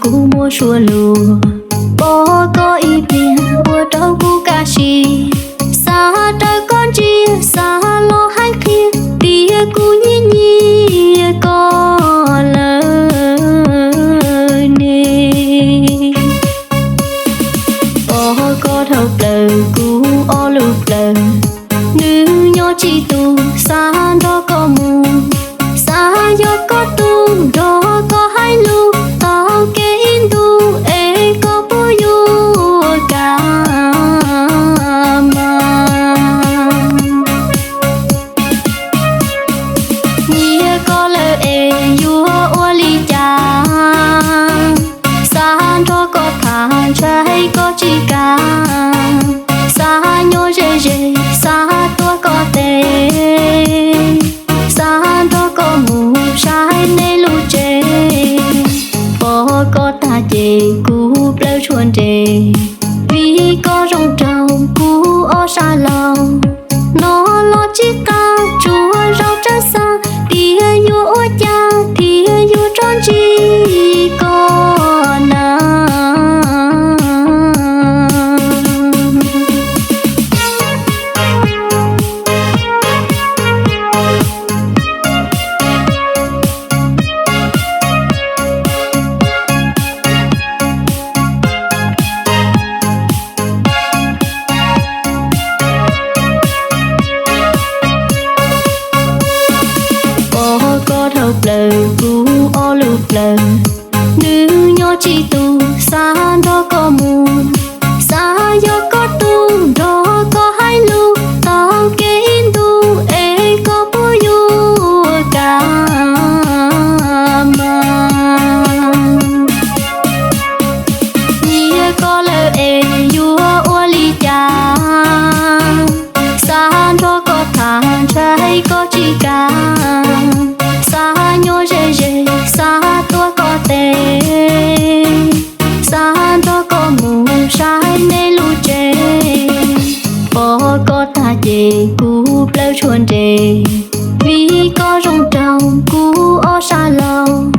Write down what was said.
Kuv muaj suab luag pom koj ib pliag ua rau kuv kaj siab, xav raws koj ntsiab, xav los hais qhia tias kuv yeej nyiam koj lawm ne. Pom koj dhau plaws kuv ob lub plawv, nws nyob tsis tus, xav nrog koj mus, xav yog koj tus nrog koj hais lus, tau kev ib ntus es koj puas yuav kam mas. Nyiam koj lawm es yuav ua li cas, xav nrog koj tham ntshai koj tsis kam, xav nyob ze ze, xav tuav koj tes, xav nrog koj mus saib nej lub tsev. Pom koj tag ces kuv plawv tshuav nres, vim koj zoo rau kuv ob sab laug. Hnov los tsis qab tsuas zaum tsawv xav tias yuav ua cas thiaj yuav rov ntsib koj na. Pom koj dhau plaws kuv ob lub plawv, nws nyob tsis tus, xav nrog koj mus, xav yog koj tus nrog koj hais lus, tau kev ib ntus es koj puas yuav kam mas. Nyiam koj lawm es yuav ua li cas, xav nrog koj tham ntshai koj tsis kam, xav nyob ze ze, xav tuav koj tes, xav nrog koj mus saib nej lub tsev. Pom koj tag ces kuv plawv tshuav nres, vim koj zoo rau kuv ob sab laug.